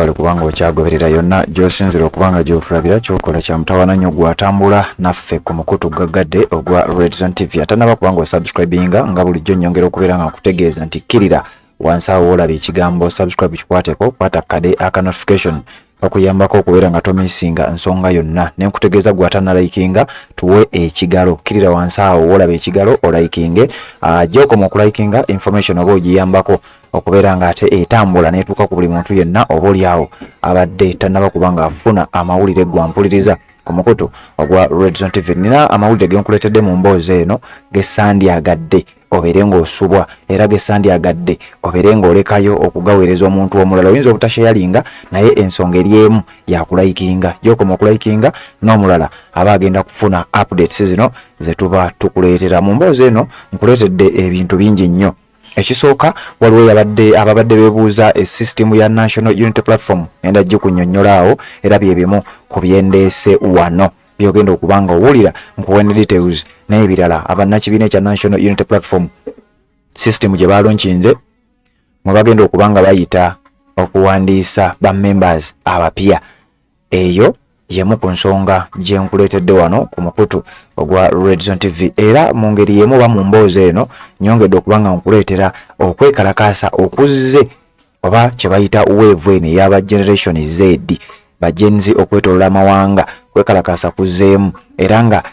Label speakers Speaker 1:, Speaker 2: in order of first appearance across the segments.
Speaker 1: Webale kubanga okyagoberera yonna gy'osinzira okuba nga gy'otulabira. Kyokola kya mutawaana nnyo gw'atambula naffe ku mukutu gaggadde ogwa Redzone TV. Atanaba kubanga osubscribinga, nga bulijjo nnyongera okubeera nga nkutegeeza nti kkirira wansi awo woolaba ekigambo subscribe, kikwateko, kwata kade aka notification kakuyambako okubeera nga tomisinga nsonga yonna. Nenkutegeeza gwe atanalikinga, tuwe ekigalo, kkirira wansi awo woolaba ekigalo olikinge. Gyokoma okulikinga information oba ogiyambako okubeera nga ate etambula netuuka ku buli muntu yenna oba oliawo abadde tannaba kuba nga afuna amawulire. Gwampuliriza ku mukutu ogwa Redzone TV, nina amawulire genkuleetedde mu mboozi eno gesandyagadde obeere ng'osubwa, era gesandyagadde obeere ng'olekayo okugaweereza omuntu omulala. Oyinza obutashayalinga, naye ensonga eri emu yakulikinga. Gyokoma okulikinga, n'omulala aba agenda kufuna updates zino ze tuba tukuleetera. Mu mboozi eno nkuleetedde ebintu bingi nnyo. Ekisooka, waliwo yabadde ababadde beebuuza esystem ya National Unity Platform, ngenda gikunyonnyola awo, era bye bimu ku byendeese wano byogenda okuba nga owulira nkuwa ne details n'ebirala. Abannakibiina ekya National Unity Platform, system gye balonkinze mwe bagenda okuba nga bayita okuwandiisa ba members abapya, eyo yemu ku nsonga gye nkuleetedde wano ku mukutu ogwa Redzone TV. Era mu ngeri yemu oba mu mboozi eno nyongedde okuba nga nkuleetera okwekalakaasa okuzze oba kye bayita wave eno ey'aba Generation Z, ba Gen Z, okwetolola amawanga. Kwekalakaasa kuzzeemu, era nga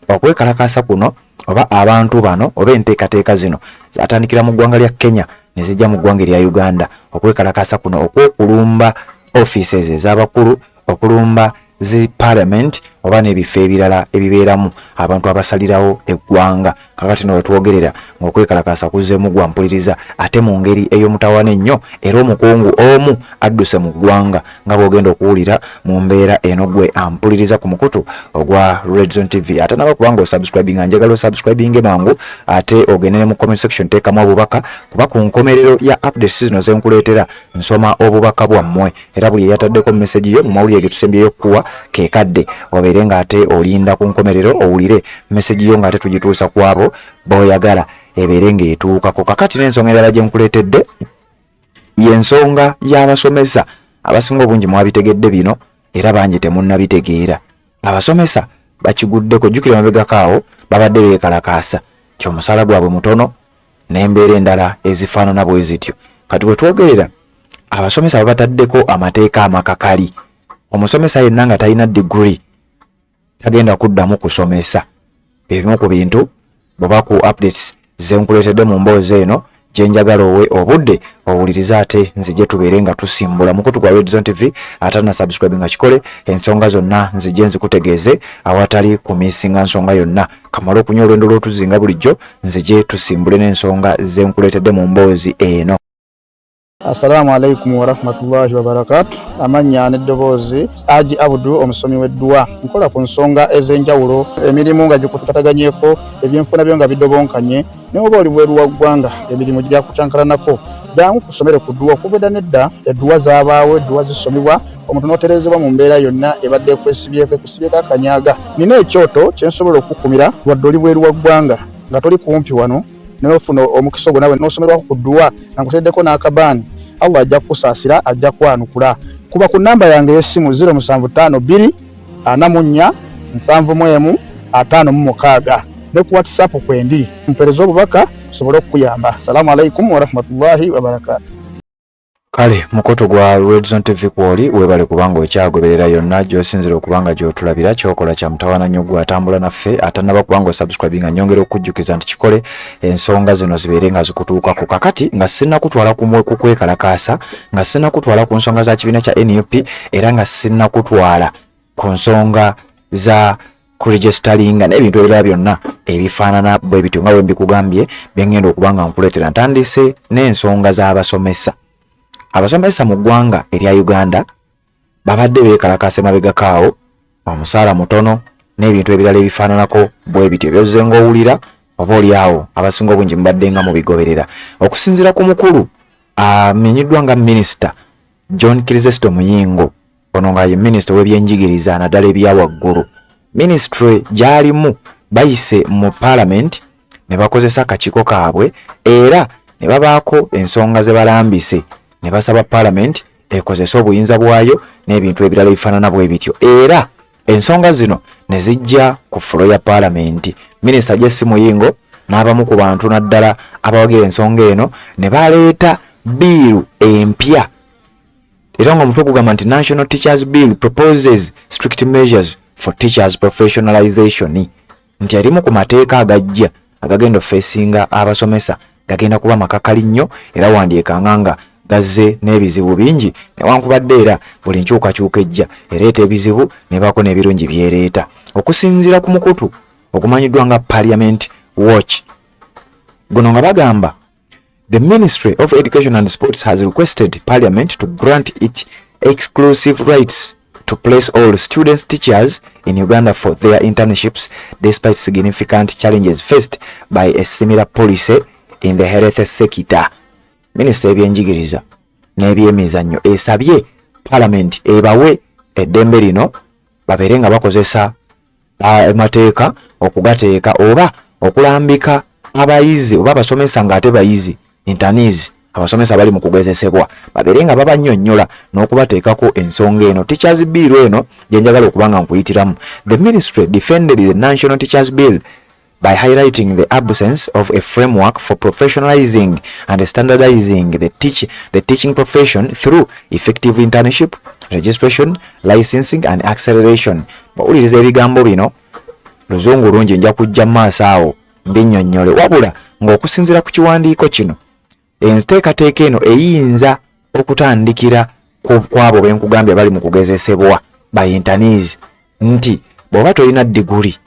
Speaker 1: okwekalakaasa kuno oba abantu bano oba enteekateeka zino zatandikira mu ggwanga lya Kenya ne zijja mu ggwanga erya Uganda. Okwekalakaasa kuno okw'okulumba offices ez'abakulu, okulumba zi parliament oba n'ebifo ebirala ebibeeramu abantu abasalirawo eggwanga, kakati no wetwogerera ng'okwekalakaasa kuzzeemu, gwampuliriza, ate mu ngeri ey'omutawaana ennyo, era omukungu omu adduse mu ggwanga nga bw'ogenda okuwulira mu mbeera eno. Gwe ampuliriza ku mukutu ogwa Redzone TV ate naba kubanga osubscribinga, njagala osubscribinge mangu, ate ogende ne mu comment section, teekamu obubaka, kuba ku nkomerero ya updates zino zenkuleetera nsoma obubaka bwammwe, era buli eyataddeko message yo mu mawulire ge tusembyeyo okukuwa kekadde obeere ng'ate olinda ku nkomerero owulire message yo ng'ate tugituusa ku abo b'oyagala ebeere ng'etuukako. Kakati n'ensonga endala gye nkuleetedde y'ensonga y'abasomesa. Abasinga obungi mwabitegedde bino, era bangi temunnabitegeera. Abasomesa bakiguddeko. Jjukira mabegako awo babadde beekalakaasa ti omusaala gwabwe mutono n'embeera endala ezifaanana bwe zityo. Kati we twogerera abasomesa babataddeko amateeka amakakali. Omusomesa yenna nga talina diguri tagenda kuddamu kusomesa. Ebimu ku bintu bweba ku updates zenkuleetedde mu mboozi eno gyenjagala owe obudde owulirize, ate nzije tubeere nga tusimbula. Mukutu gwa Redzone TV, ate na subscribe nga kikole, ensonga zonna nzije nzikutegeeze awatali kumisinga nsonga yonna. Kamale okunywa olwendo lw'otuzinga bulijjo, nzije tusimbule n'ensonga zenkuleetedde mu mboozi eno.
Speaker 2: Assalamu alaikum warahmatullahi wabarakatu. Amannya n'eddoboozi, Aji Abudu, omusomi w'edduwa. Nkola ku nsonga ez'enjawulo, emirimu nga gikutataganyeko, ebyenfuna byo nga bidobonkanye, naye oba oli bweru wa ggwanga, emirimu gyakucankalanako, jangu kusomere ku dduwa. Okuva edda nedda edduwa zaabaawo, edduwa zisomibwa omuntu n'otereezebwa mu mbeera yonna ebadde ekwesibyeko, ekusibyeko akanyaga. Nina ekyoto kye nsobola okukukumira wadde oli bweru wa ggwanga nga toli kumpi wano, naye ofuna omukisa ogwo nawe n'osomerwako ku dduwa nga nkuteddeko n'akabaani. Allah ajja kukusaasira, ajja kwanukula. Kuba ku namba yange ey'essimu 0752 44 71 56, ne ku WhatsApp kwendi, mpeereza obubaka nsobole okukuyamba. Salaamu alaikum warahmatullahi wabarakatu.
Speaker 1: Kale mukutu gwa Redzone TV kwoli, webale kubanga okyagoberera yonna gy'osinzira okubanga gy'otulabira. Kyokola kya mutawaana nnyo gwe atambula naffe atannaba kubanga osubscribinga, nyongera okukujjukiza nti kikole, ensonga zino zibeere nga zikutuukako. Kakati nga sinnakutwala ku kwekalakaasa, nga sinnakutwala ku nsonga za kibiina kya NUP, era nga sinnakutwala ku nsonga za kuregisteringa n'ebintu ebirala byonna ebifaanana bwe bityo nga bwe mbikugambye bye ngenda okuba nga nkuleetera, ntandise n'ensonga z'abasomesa. Abasomesa mu ggwanga erya Uganda babadde beekalakaasa emabegako awo, omusaala mutono n'ebintu ebirala ebifaananako bwe bityo byozze ng'owulira, oba oli awo abasinga obungi mubadde nga mubigoberera. Okusinziira ku mukulu amenyiddwa nga Minisita John Chrysostom Muyingo, ono nga ye minisita ow'ebyenjigiriza naddala ebya waggulu, minisitule gy'alimu, bayise mu paalamenti ne bakozesa akakiiko kaabwe era ne babaako ensonga ze balambise ne basaba paalamenti ekozese obuyinza bwayo n'ebintu ebirala ebifaanana bwe bityo. Era ensonga zino ne zijja ku fulo ya Palamenti, Minisita JC Muyingo n'abamu ku bantu naddala abawagira ensonga eno ne baleeta bbiiru empya, era ng'omutwe gugamba nti National Teachers Bill proposes strict measures for teachers professionalization, nti erimu ku mateeka agajja agagenda ofeesinga abasomesa gagenda kuba makakali nnyo, era wandyekanga nga gazze n'ebizibu bingi, newankubadde era buli nkyukakyuka ejja ereeta ebizibu nebaako n'ebirungi byereeta. Okusinziira ku mukutu ogumanyiddwa nga Parliament Watch, guno nga bagamba, the Ministry of Education and Sports has requested Parliament to grant it exclusive rights to place all students teachers in Uganda for their internships, despite significant challenges faced by a similar policy in the health sector. Minisita ebyenjigiriza n'ebyemizannyo esabye Parliament ebawe eddembe lino babeere nga bakozesa amateeka okugateeka oba okulambika abayizi oba abasomesa ng'ate bayizi, internees, abasomesa bali mu kugezesebwa, babeere nga babannyonnyola n'okubateekako ensonga eno. Teachers Bill eno gye njagala okuba nga nkuyitiramu. The ministry defended the National Teachers Bill by highlighting the absence of a framework for professionalizing and standardizing the teaching profession through effective internship, registration, licensing and acceleration. Bawuliriza ebigambo bino, luzungu lungi, nja kujja mu maaso awo mbinnyonnyole. Wabula ng'okusinziira ku kiwandiiko kino, enteekateeka eno eyinza okutandikira ku abo benkugambye bali mu kugezesebwa, ba internees, nti bw'oba tolina diguri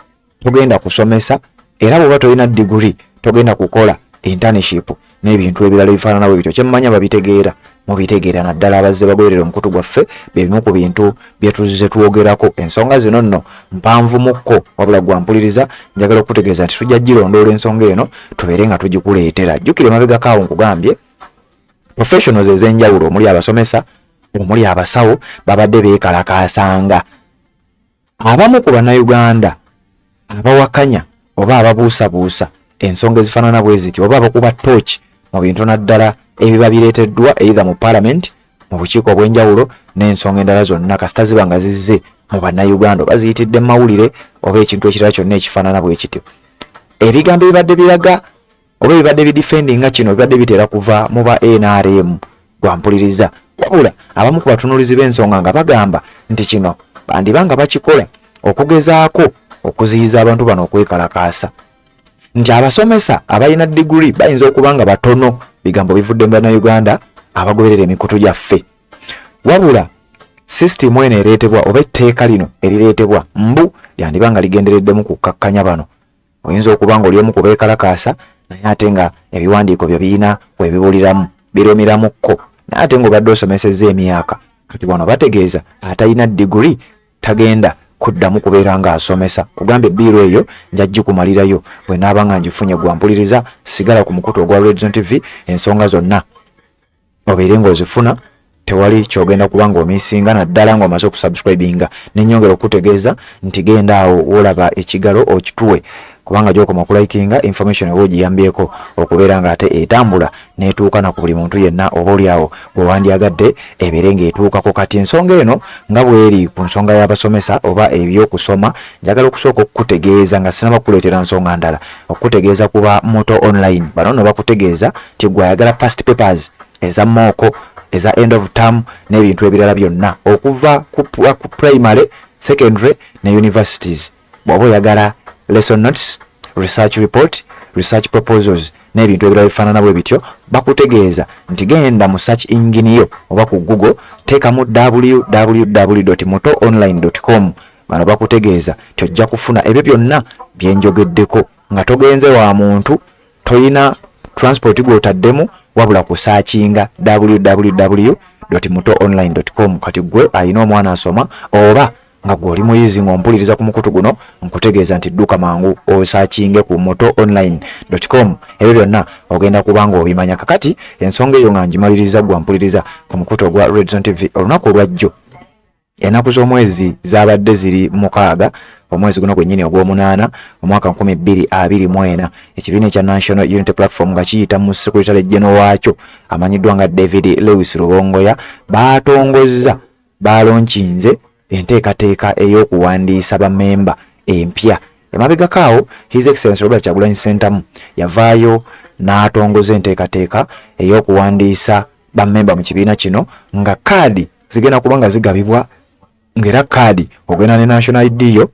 Speaker 1: togenda kusomesa, era bw'oba tolina diguri togenda kukola internship n'ebintu ebirala ebifaanana bwe bityo. Kyemmanya babitegeera, mubitegeera, naddala abazze bagoberera omukutu gwaffe, bye bimu ku bintu bye tuzze twogerako. Ensonga zino nno mpanvu mukko, wabula gwampuliriza njagala okutegeeza nti tujja girondoola ensonga eno tubeere nga tugikuleetera. Jjukira emabegako awo nkugambye professionals ez'enjawulo omuli abasomesa, omuli abasawo, babadde beekalakaasanga. Abamu ku Bannayuganda abawakanya oba ababuusabuusa ensonga ezifaanana bwe ziti oba abakuba tooki mu bintu naddala ebiba bireeteddwa either mu Parliament, mu bukiiko obw'enjawulo n'ensonga endala zonna, kasita ziba nga zizze mu Bannayuganda oba ziyitidde mu mawulire oba ekintu ekirala kyonna ekifaanana bwe kityo, ebigambo ebibadde biraga oba ebibadde bidefendinga kino bibadde bitera kuva mu ba NRM, gwampuliriza. Wabula abamu ku batunuulizi b'ensonga nga bagamba nti kino bandiba nga bakikola okugezaako okuziyiza abantu bano okwekalakaasa, nti abasomesa abalina diguri bayinza okuba nga batono. Bigambo bivudde mu Bannayuganda abagoberera emikutu gyaffe. Wabula sisitimu eno ereetebwa oba etteeka lino erireetebwa mbu lyandiba nga ligendereddemu kukkakkanya bano. Oyinza okuba nga oli omu ku beekalakaasa, naye ate nga ebiwandiiko byo birina webibuliramu, birumiramuko, naye ate ng'obadde osomesezza emyaka. Kati wano bategeeza atalina diguri tagenda kuddamu kubeera ng'asomesa. Kugambye ebbiiro eyo nja gikumalirayo bwe naaba nga ngifunye. Gwampuliriza, sigala ku mukutu ogwa Redzone TV, ensonga zonna obeere ng'ozifuna, tewali kyogenda kuba ng'omisinga, naddala ng'omaze okusubscribinga. Nenyongera okutegeeza nti genda awo woolaba ekigalo okituwe, kubanga gyokoma okulikinga information oba ogiyambyeko okubeera ng'ate etambula n'etuuka na ku buli muntu yenna oba oli awo gwe wandyagadde ebeere ng'etuukako. Kati ensonga eno nga bw'eri ku nsonga y'abasomesa oba ebyokusoma, njagala okusooka okukutegeeza nga sinaba kukuleetera nsonga ndala, okukutegeeza kuba Muto Online. Bano nno bakutegeeza nti gwe ayagala past papers eza mock, eza end of term n'ebintu ebirala byonna okuva ku primary, secondary ne universities, bw'oba oyagala lesson notes, research report, research proposals n'ebintu ebirala bifaanana bwe bityo, bakutegeeza nti genda mu search engine yo oba ku Google, teekamu www.mutoonline.com. Bano bakutegeeza nti ojja kufuna ebyo byonna byenjogeddeko nga togenze wa muntu, toyina transport gw'otaddemu, wabula kusearchinga www.mutoonline.com. Kati gwe alina omwana asoma oba nga gwe oli muyizi ng'ompuliriza ku mukutu guno, nkutegeeza nti dduka mangu osearchinge ku mutoonline.com, ebyo byonna ogenda kuba ng'obimanya. Kakati ensonga eyo nga ngimaliriza, gwa mpuliriza ku mukutu ogwa Redzone TV, olunaku olwajjo Ennaku z'omwezi zaabadde ziri 6 omwezi guno gwennyini ogw'omunaana omwaka 2024, ekibiina ekya National Unity Platform nga kiyita mu Secretary General waakyo amanyiddwa nga David Lewis Rubongoya baatongozza baalonkinze enteekateeka ey'okuwandiisa bammemba empya. Emabegako awo His Excellency Robert Kyagulanyi Ssentamu yavaayo n'atongoza enteekateeka ey'okuwandiisa bammemba mu kibiina kino nga kaadi zigenda kuba nga zigabibwa, ng'era kaadi ogenda ne National ID yo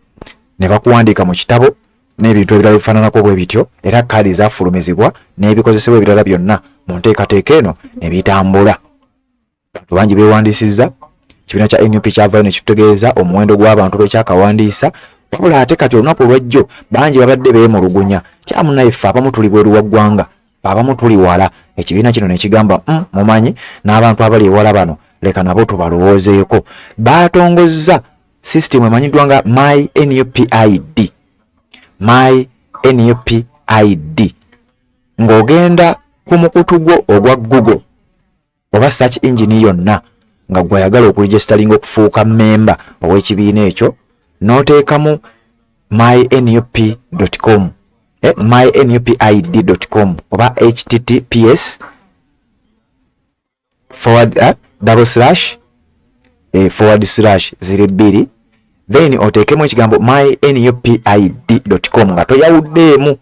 Speaker 1: ne bakuwandiika mu kitabo n'ebintu ebirala ebifaananako bwe bityo, era kaadi zaafulumizibwa n'ebikozesebwa ebirala byonna mu nteekateeka eno ne bitambula. Abantu bangi beewandiisizza. Ekibiina kya NUP kyavaayo ne kitutegeeza omuwendo gw'abantu bekyakawandiisa, wabula ate kati olunaku olwajjo bangi babadde beemulugunya kyamunaye, ffe abamu tuli bweru wa ggwanga, ffe abamu tuli wala. Ekibiina kino ne kigamba, mumanyi n'abantu abali ewala bano leka nabo tubalowoozeeko. Baatongozza sisitimu emanyiddwa nga My NUP ID, My NUP ID, ng'ogenda ku mukutu gwo ogwa Google oba search engine yonna nga gwe ayagala okuregisteringa okufuuka mmemba ow'ekibiina ekyo, n'oteekamu mynup.com, mynupid.com oba https forward double slash forward slash ziri bbiri, then oteekemu ekigambo mynupid.com nga toyawuddeemu,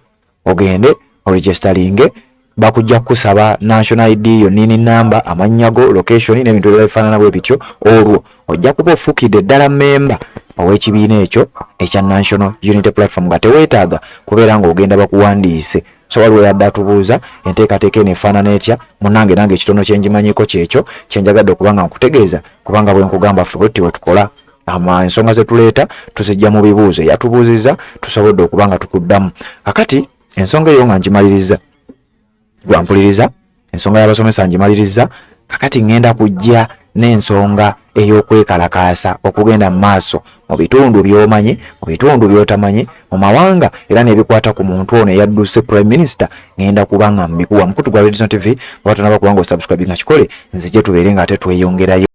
Speaker 1: ogende oregisteringe. Bakujja kukusaba national ID yo, NIN number, amannya go, location n'ebintu ebirala bifaanana bwe bityo. Olwo ojja kuba ofuukidde ddala memba ow'ekibiina ekyo ekya National Unity Platform nga teweetaaga kubeera ng'ogenda bakuwandiise. So waliwo yadde atubuuza enteekateeka eno efaanana etya. Munnange, nange ekitono kyenjimanyiko kyekyo kyenjagadde okuba nga nkutegeeza, kubanga bwe nkugamba ffe bwetti bwe tukola ama ensonga ze tuleeta tuzijja mu bibuuzo. Eyatubuuzizza tusobodde okuba nga tukuddamu. Kakati ensonga eyo nga ngimaliriza, gwampuliriza, ensonga y'abasomesa ngimaliriza. Kakati ŋŋenda kujja n'ensonga ey'okwekalakaasa okugenda mu maaso mu bitundu by'omanyi, mu bitundu by'otamanyi, mu mawanga, era n'ebikwata ku muntu ono eyadduse prime minister. Ŋŋenda kuba nga mbikuwa mukutu gwa Redison TV. Bw'oba tonaba kubanga osubscribe nga kikole, nzije tubeere nga ate tweyongerayo.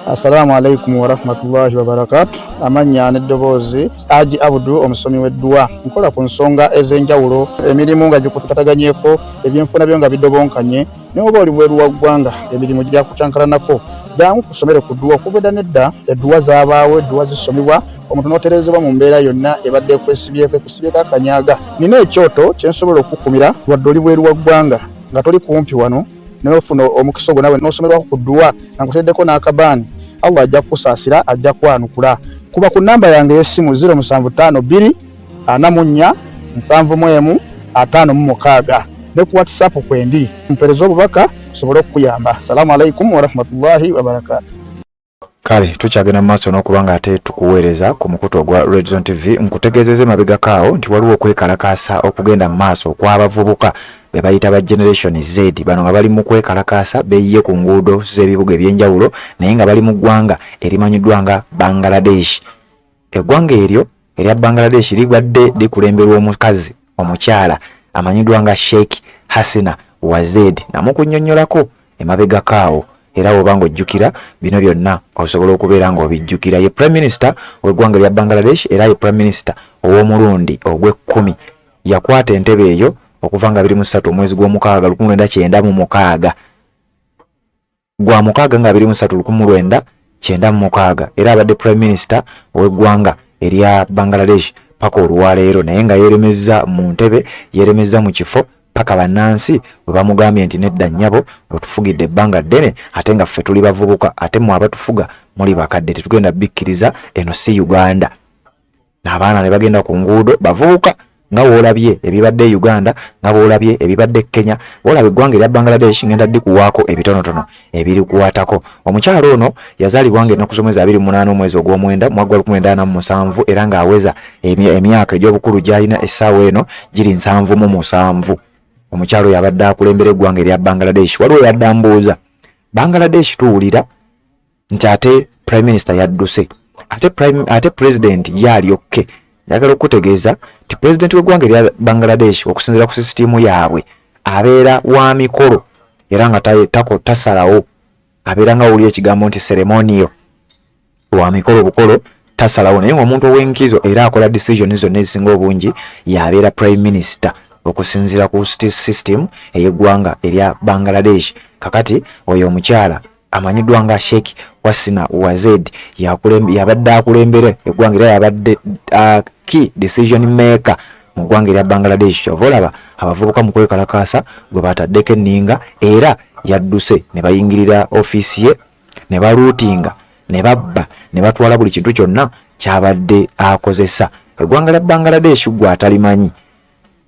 Speaker 2: Assalamu alaikum warahmatullahi wabarakatu. Amannya n'eddoboozi Aji Abudu, omusomi w'edduwa. Nkola ku nsonga ez'enjawulo, emirimu nga gikutataganyeko, ebyenfuna byo nga bidobonkanye, naye oba oli bweru wa ggwanga emirimu gyakucankalanako, jangu kusomere ku dduwa. Okuva edda nedda edduwa zaabaawo, edduwa zisomibwa omuntu n'otereezebwa mu mbeera yonna ebadde ekwesibyeko, ekusibyeko akanyaga. Nina ekyoto kye nsobola okukukumira wadde oli bweru wa ggwanga nga toli kumpi wano, naye ofuna omukisa ogwo nawe n'osomerwako ku dduwa nga nkuteereddeko n'akabaani. Allah ajja kukusaasira, ajja kwanukula. Kuba ku nnamba yange ey'essimu 0752 44 71 56 ne ku WhatsApp kwendi, mpeereza obubaka nsobole okukuyamba. Salaamu alaikum warahmatullahi wabarakaatu.
Speaker 1: Kale tukyagenda mu maaso n'okuba nga ate tukuweereza ku mukutu ogwa Redzone TV. Nkutegeezeza emabegako awo nti waliwo okwekalakaasa okugenda mu maaso okw'abavubuka be bayita ba Generation Z. Bano nga bali mu kwekalakaasa, beeyiye ku nguudo z'ebibuga eby'enjawulo, naye nga bali mu ggwanga erimanyiddwa nga Bangladesh. Eggwanga eryo erya Bangladesh libadde likulemberwa omukazi omukyala amanyiddwa nga Sheikh Hasina Wazed. Namukunnyonnyolako emabegako awo, era bw'oba ng'ojjukira bino byonna osobola okubeera ng'obijjukira. Ye Prime Minister w'eggwanga erya Bangladesh era ye Prime Minister ow'omulundi ogw'ekkumi. Yakwata entebe eyo okuva nga 23 omwezi gw'omukaaga 1996, gwa mukaaga nga 23 1996, era abadde prime minister ow'eggwanga erya Bangladesh paka olwaleero, naye nga yeeremezza mu ntebe, yeeremezza mu kifo paka bannansi bwe bamugambye nti nedda nnyabo, otufugidde ebbanga ddene ate nga ffe tuli bavubuka, ate mwe abatufuga muli bakadde, tetugenda bikkiriza, eno si Uganda. Abaana ne bagenda ku nguudo, bavubuka, nga w'olabye ebibadde e Uganda, nga bw'olabye ebibadde e Kenya, w'olaba eggwanga erya Bangladesh. Ngenda ddikuwaako ebitonotono ebirikuwatako. Omukyala ono yazaalibwa nga ennaku z'omwezi 28 omwezi ogw'omwenda mwaka gwa 1947, era ng'aweza emyaka egy'obukulu gy'alina essaawa eno giri 77. Omukyala oyo abadde akulembera eggwanga erya Bangladesh. Waliwo yadde ambuuza, Bangladesh tuwulira nti ate prime minister yadduse, ate president ye alyokke. Njagala okukutegeeza nti president w'eggwanga erya Bangladesh, okusinziira ku sisitiimu yaabwe, abeera wa mikolo era nga tasalawo, abeera nga wulira ekigambo nti ceremonial. Wa mikolo bukolo, tasalawo, naye ng'omuntu ow'enkizo era akola decision zonna ezisinga obungi yabeera prime minister okusinziira ku system ey'eggwanga erya Bangladesh. Kakati oyo omukyala amanyiddwa nga Sheikh Hasina Wazed yabadde akulembera eggwanga era yabadde key decision maker mu ggwanga erya Bangladesh. Kyova olaba abavubuka mu kwekalakaasa gwe bataddeko enninga, era yadduse ne bayingirira ofiisi ye ne balootinga ne babba ne batwala buli kintu kyonna kyabadde akozesa. Eggwanga lya Bangladesh gwe atalimanyi,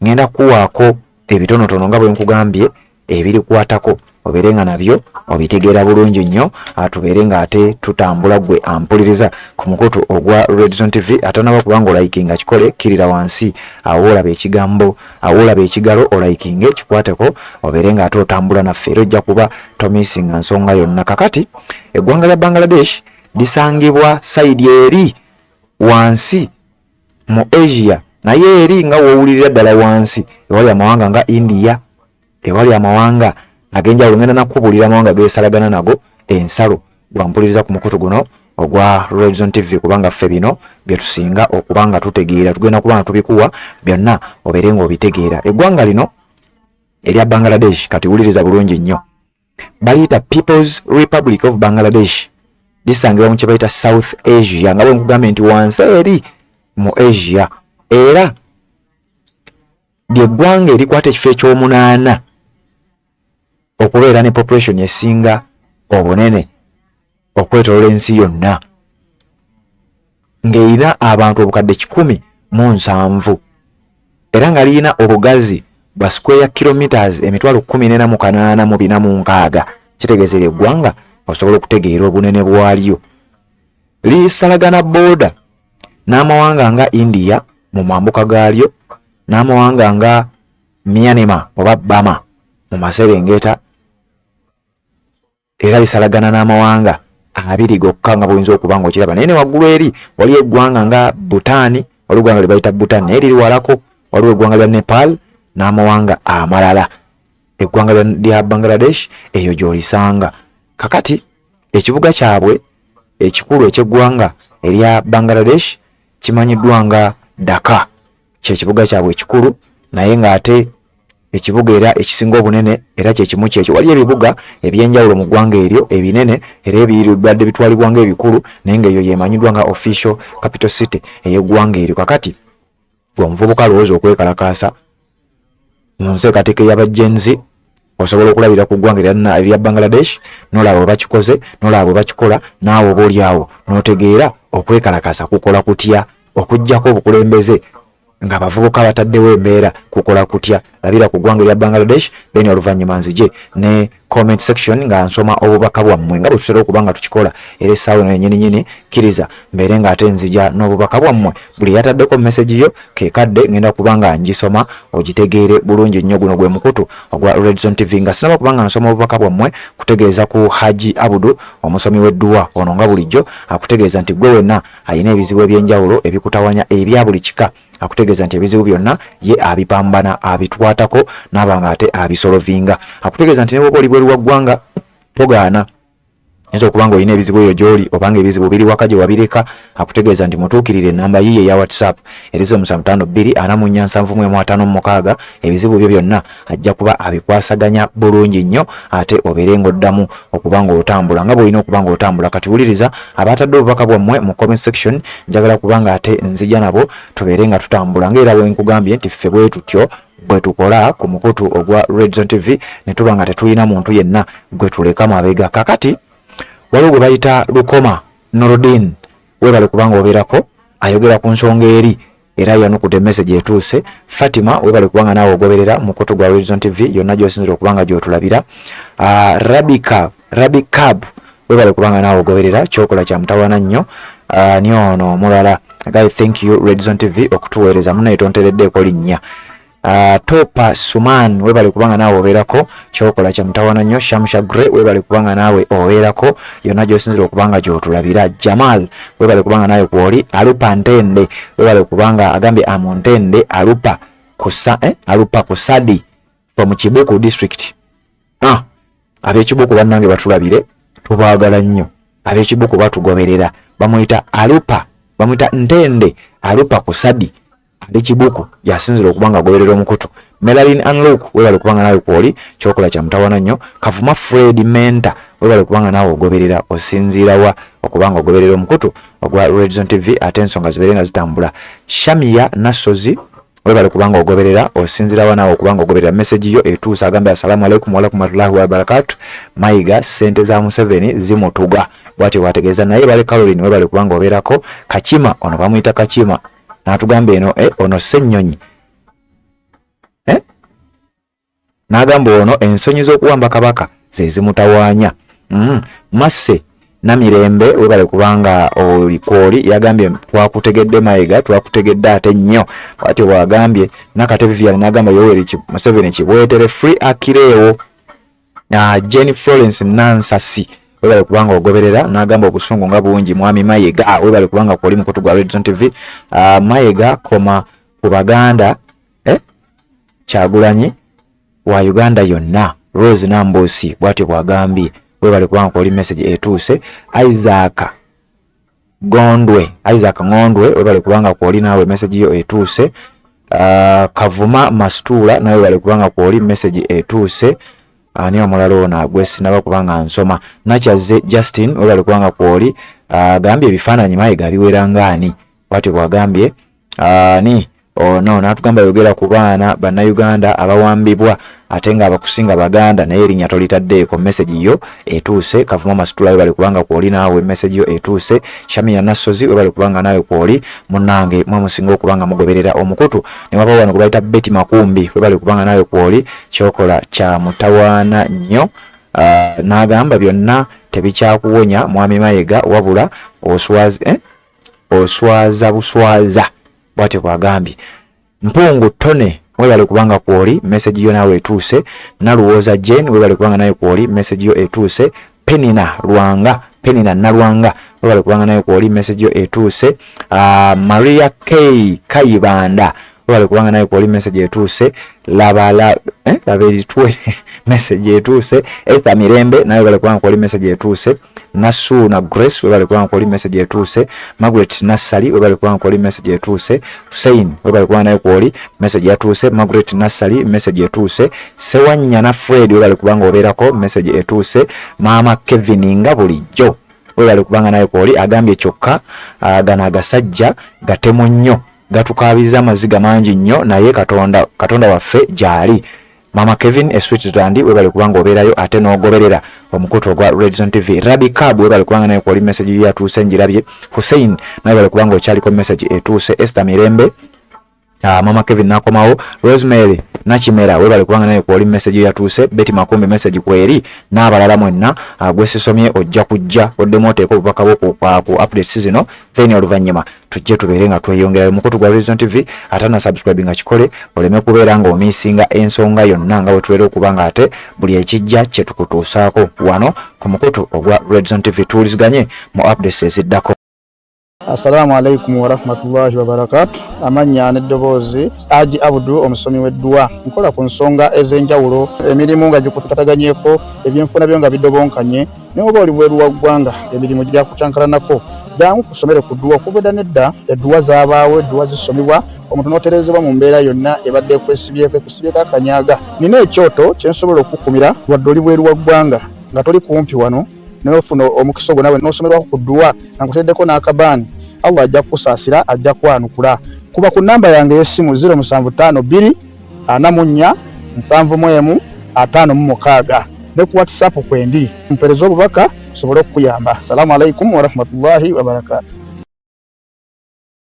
Speaker 1: ngenda kuwaako ebitonotono nga bwe nkugambye ebirikwatako, obeere nga nabyo obitegeera bulungi nnyo, atubeere nga ate tutambula. Gwe ampuliriza ku mukutu ogwa Redzone TV atanaba kubanga olikinga, kikole, kkirira wansi awo olaba ekigambo, awo olaba ekigalo, olikinge, kikwateko, obeere nga ate otambula naffe, era ojja kuba tomissinga nsonga yonna. Kakati eggwanga lya Bangladesh lisangibwa side eri wansi mu Asia, naye eri nga woowulirira ddala wansi ewali amawanga nga India, ewali amawanga ag'enjawulo. Ngenda nakubuulira amawanga geesalagana nago ensalo, gwampuliriza ku mukutu guno ogwa Redzone TV, kubanga ffe bino bye tusinga okuba nga tutegeera. Tugenda kuba nga tubikuwa byonna obeere ng'obitegeera. Eggwanga lino erya Bangladesh, kati wuliriza bulungi nnyo, baliyita People's Republic of Bangladesh. Lisangibwa mu kye bayita South Asia, nga bwe nkugambye nti wansi eri mu Asia, era lyeggwanga erikwata ekifo ekyomunaana okubeera ne population esinga obunene okwetolola ensi yonna, ng'erina abantu 170,000, era nga lirina obugazi bwa square kilometers 14,846. Kitegeeza eryo eggwanga osobola okutegeera obunene bwalyo. Lisalagana border n'amawanga nga India mu mambuka gaalyo, n'amawanga nga Myanmar oba Burma mu maserengeta, era lisalagana n'amawanga 20 gokka nga bwoyinza okuba nga okiraba. Naye ne waggulu eri waliyo eggwanga nga Bhutan, waliwo eggwanga lye bayita Bhutan, naye liri walako. Waliwo eggwanga lya Nepal n'amawanga amalala. Eggwanga lya Bangladesh eyo gy'olisanga. Kakati ekibuga kyabwe ekikulu eky'eggwanga erya Bangladesh kimanyiddwa nga Dhaka, kyekibuga kyabwe ekikulu, naye ng'ate ekibuga era ekisinga obunene era kyekimu kyekyo. Waliyo ebibuga ebyenjawulo mu ggwanga eryo ebinene era ebibadde bitwalibwa nga ebikulu, naye ng'eyo yemanyiddwa nga official capital city ey'eggwanga eryo. Kakati gwe omuvubuka alowooza okwekalakaasa mu nteekateeka ey'aba Gen Z, osobola okulabira ku ggwanga erya Bangladesh n'olaba bwe bakikoze, n'olaba bwe bakikola, naawe oba oli awo n'otegeera okwekalakaasa kukola kutya, okuggyako obukulembeze ng'abavubuka bataddewo embeera kukola kutya. Labira ku ggwanga erya Bangladesh, then oluvannyuma nzije ne comment section nga nsoma obubaka bwammwe nga bwe tutera okuba nga tukikola. Era essaawa eno yennyini nyini kkiriza mbeere ng'ate nzija n'obubaka bwammwe. Buli yataddeko message yo kekadde ngenda kuba nga ngisoma ogitegeere bulungi nnyo. Guno gwe mukutu ogwa Redzone TV. Nga sinaba kuba nga nsoma obubaka bwammwe, kutegeeza ku Haji Abudu omusomi w'edduwa ono, nga bulijjo akutegeeza nti gwe wenna alina ebizibu ebyenjawulo ebikutawanya ebya buli kika, akutegeeza nti ebizibu byonna ye abipambana, abitwatako n'aba nga ate abisolovinga. Akutegeeza nti ne bwoba oli bweru wa ggwanga togaana, oyinza okuba nga olina ebizibu eyo gy'oli obanga ebizibu biri waka gye wabireka. Akutegeeza nti mutuukirire, enamba yiye eya WhatsApp eri 0752 44 71 56. Ebizibu byo byonna ajja kuba abikwasaganya bulungi nnyo, ate obeere ng'oddamu okuba ng'otambula nga bw'olina okuba ng'otambula. Kati wuliriza abatadde obubaka bwammwe mu comment section, njagala kuba nga ate nzija nabo tubeere nga tutambula, ngaera bwe nkugambye nti ffe bwe tutyo bwe tukola ku mukutu ogwa Redzone TV, ne tuba nga tetulina muntu yenna gwe tuleka mabega. Kakati waliwo gwe bayita Lukoma Norodin, weebale kubanga obeerako, ayogera ku nsonga eri era yanukudde message etuuse. Fatima, webale kubanga naawe ogoberera mukutu gwa Redzone TV yonna gy'osinzira okuba nga gy'otulabira. Rabika Rabikab, webale kubanga naawe ogoberera, kyokola kya mutawaana nnyo. Ni ono omulala guy, thank you Redzone TV okutuweereza, munaye tontereddeeko linnya. Topa Suman, webale kubanga naawe obeerako, kyokola kya mutawaana nnyo. Shamsha Gre, webale kubanga naawe obeerako yonna gy'osinzira okuba nga gy'otulabira. Jamal, webale kubanga naawe kwoli. Alupa Ntende, webale kubanga agambye amuntende Alupa kusa, Alupa Kusadi from Kibuku district. Ab'ekibuku bannange batulabire, tubaagala nnyo. Ab'ekibuku batugoberera. Bamuyita Alupa, bamuyita Ntende Alupa Kusadi ali Kibuku, yasinzira okuba nga agoberera omukutu. Melalin Unlock, webale kubanga naawe kwoli, kyokola kya mutawana nnyo. Kavuma Fred Menta, webale kubanga naawe ogoberera. Osinziira wa okuba nga ogoberera omukutu ogwa Redzone TV ate ensonga zibeere nga zitambula? Shamia Nassozi, webale kubanga ogoberera. Osinziira wa naawe okuba nga ogoberera? Message yo etuusa. Agambye assalamu alaikum warahmatullahi wabarakatu. Mayiga ssente za Museveni zimutuga, bwatyo bwategeeza. Naye bale Caroline, webale kubanga obeerako. Kakima, ono bamuyita Kakima, n'atugamba eno ono Ssennyonyi n'agamba ono ensonyi z'okuwamba Kabaka ze zimutawaanya. Masse Namirembe, webale kubanga oli kwoli. Yagambye twakutegedde Mayiga, twakutegedde ate nnyo, bwatyo bwagambye. Nakate Vivian n'agamba Yoweri Museveni kibwetere, free akireewo. Jenny Florence Nansasi, webale kubanga ogoberera. N'agamba obusungu nga bungi mwami Mayiga. Webale kubanga kwoli mukutu gwa Redzone TV. Mayiga koma ku Baganda, Kyagulanyi wa Uganda yonna. Rose Nambosi bwatyo bwagambye. Webale kubanga kwoli, message etuuse. Isaac Gondwe, Isaac Ngondwe, webale kubanga kwoli naawe, message yo etuuse. Kavuma Mastuula, nawe webale kubanga kwoli, message etuuse. Ani omulala ono agwe sinaba kubanga nsoma? Nakyaze Justin, webale kubanga kwoli. Agambye ebifaananyi Mayiga biwera ngaani, bwatyo bwagambye. Ani ono n'atugamba yogera ku baana bannayuganda abawambibwa ate nga abakusinga Baganda, naye erinnya tolitaddeeko. Message yo etuuse. Kavuma Masitula, webale kubanga kwoli naawe, message yo etuuse. Shamia Nassozi, webale kubanga naawe kwoli. Munnange mwe musinga okuba nga mugoberera omukutu. Ne wabawo wano gwe bayita Betty Makumbi, webale kubanga naawe kwoli, kyokola kya mutawaana nnyo. N'agamba byonna tebikyakuwonya mwami Mayiga, wabula oswaza, oswaza buswaza, bwatyo bwagambye. Mpungu Tone, webale kubanga kwoli, message yo naawe etuuse. Naluwooza Jane, webale kubanga nawe kwoli, message yo etuuse. Penina Lwanga, Penina Nalwanga, webale kubanga nawe kwoli, message yo etuuse. Maria K Kayibanda, webale kubanga nawe kwoli, message etuuse. Laba la, laba eritwe, message etuuse. Etha Mirembe, nawe webale kubanga kwoli, message etuuse. Nasuuna Grace, webale kubanga kwoli, message etuuse. Margaret Nassali, webale kubanga kwoli, message etuuse. Hussein, webale kubanga nawe kwoli, message yatuuse. Margaret Nassali, message etuuse. Sewanyana Fred, webale kubanga obeerako, message etuuse. Maama Kevin, nga bulijjo webale kubanga nawe kwoli. Agambye kyokka gano agasajja gatemu nnyo, gatukaabiriza amaziga mangi nnyo, naye Katonda, Katonda waffe gyali. Mama Kevin e Switzerland, webale kubanga obeerayo ate n'ogoberera omukutu ogwa Redzone TV. Rabi Cab, webale kubanga naye kwoli, message yo yatuuse, njirabye. Hussein, nawe webale kubanga okyaliko, message etuuse. Esther Mirembe, Mama Kevin nakomawo. Rosemary Nakimera, webale kubanga naye kwoli, message yatuuse. Betty Makumbi, message kweri, n'abalala mwenna. Gwe sisomye ojja kujja oddemu oteeke obubaka bwo ku updates zino, then oluvannyuma tujje tubeere nga tweyongerayo mukutu gwa Redzone TV. Ate na subscribe nga kikole oleme kubeera nga omisinga ensonga yonna nga bwe tubeera okuba nga ate buli ekijja kye tukutuusaako wano ku mukutu ogwa Redzone TV. Tuwuliziganye mu updates eziddako.
Speaker 2: Assalamu alaikum warahmatullahi wabarakatu. Amannya n'eddoboozi Aji Abudu, omusomi w'edduwa. Nkola ku nsonga ez'enjawulo, emirimu nga gikutataganyeko, ebyenfuna byo nga bidobonkanye, naye oba oli bweru wa ggwanga emirimu gyakucankalanako, jangu kusomere ku dduwa. Okuva edda n'edda edduwa zaabaawo, edduwa zisomibwa omuntu n'otereezebwa mu mbeera yonna ebadde ekwesibyeko, ekusibyeko akanyaga. Nina ekyoto kye nsobola okukukumira wadde oli bweru wa ggwanga nga toli kumpi wano, naye ofuna omukisa ogwo nawe n'osomerwako ku dduwa nga nkuteereddeko n'akabaani. Allah ajja kukusaasira, ajja kwanukula. Kuba ku nnamba yange ey'essimu 0752 44 71 56 ne ku WhatsApp kwendi, mpeereza obubaka nsobole okukuyamba. Salaamu alaikum warahmatullahi wabarakaatu.